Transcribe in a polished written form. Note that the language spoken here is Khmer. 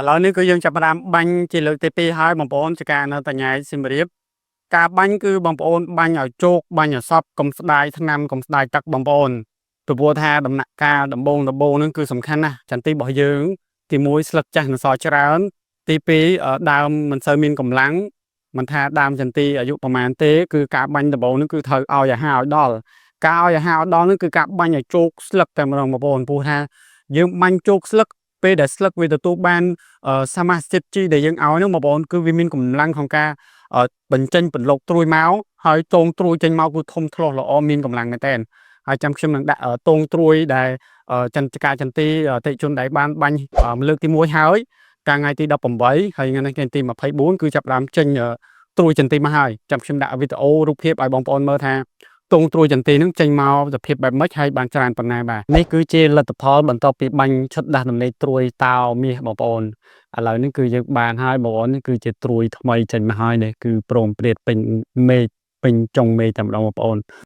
ឥឡូវនេះគឺយើងចាប់ផ្ដើមបាញ់ជាលើកទី2ហើយបងប្អូនជាការនៅតញ៉ៃសៀមរាបការបាញ់គឺបងប្អូនបាញ់ឲ្យជោគបាញ់ឲ្យសពកុំស្ដាយថ្នាំកុំស្ដាយទឹកបងប្អូនព្រោះថាដំណាក់កាលដំបូងដំបូងហ្នឹងគឺសំខាន់ណាស់ចន្ទីរបស់យើងទី1ស្លឹកចាស់នៅសល់ច្រើនទី2ដើមមិនសូវមានកម្លាំងមិនថាដើមចន្ទីអាយុប្រហែលទេគឺការបាញ់ដំបូងហ្នឹងគឺត្រូវឲ្យអាហារឲ្យដល់ការឲ្យអាហារឲ្យដល់ហ្នឹងគឺការបាញ់ឲ្យជោគស្លឹកតែម្ដងបងប្អូនព្រោះថាយើងបាញ់ជោគស្លឹកពេលដែលស្លឹកវាទទួលបានសមាសជាតិជីដែលយើងឲ្យហ្នឹងបងប្អូនគឺវាមានកម្លាំងក្នុងការបញ្ចេញពន្លកត្រួយមកហើយតងត្រួយចេញមកគឺធំធ្លោះល្អមានកម្លាំងមែនតើហើយចាំខ្ញុំនឹងដាក់តងត្រួយដែលចន្ទការចន្ទីអតិជនដែលបានបាញ់លើកទី1ហើយកាលថ្ងៃទី18ហើយថ្ងៃនេះថ្ងៃទី24គឺចាប់ផ្ដើមចេញត្រួយចន្ទីមកហើយចាំខ្ញុំដាក់វីដេអូរូបភាពឲ្យបងប្អូនមើលថាទងត្រួយចន្ទីនឹងចេញមកសភាពបែបម៉េចហើយបានច្រើនប៉ុណ្ណាបាទនេះគឺជាលទ្ធផលបន្ទាប់ពីបាញ់ឈុតដាស់ដំណេកត្រួយតោមាសបងប្អូនឥឡូវនេះគឺយើងបានហើយបងប្អូននេះគឺជាត្រួយថ្មីចេញមកហើយនេះគឺព្រមព្រាតពេញមេឃពេញចុងមេឃតែម្ដងបងប្អូន។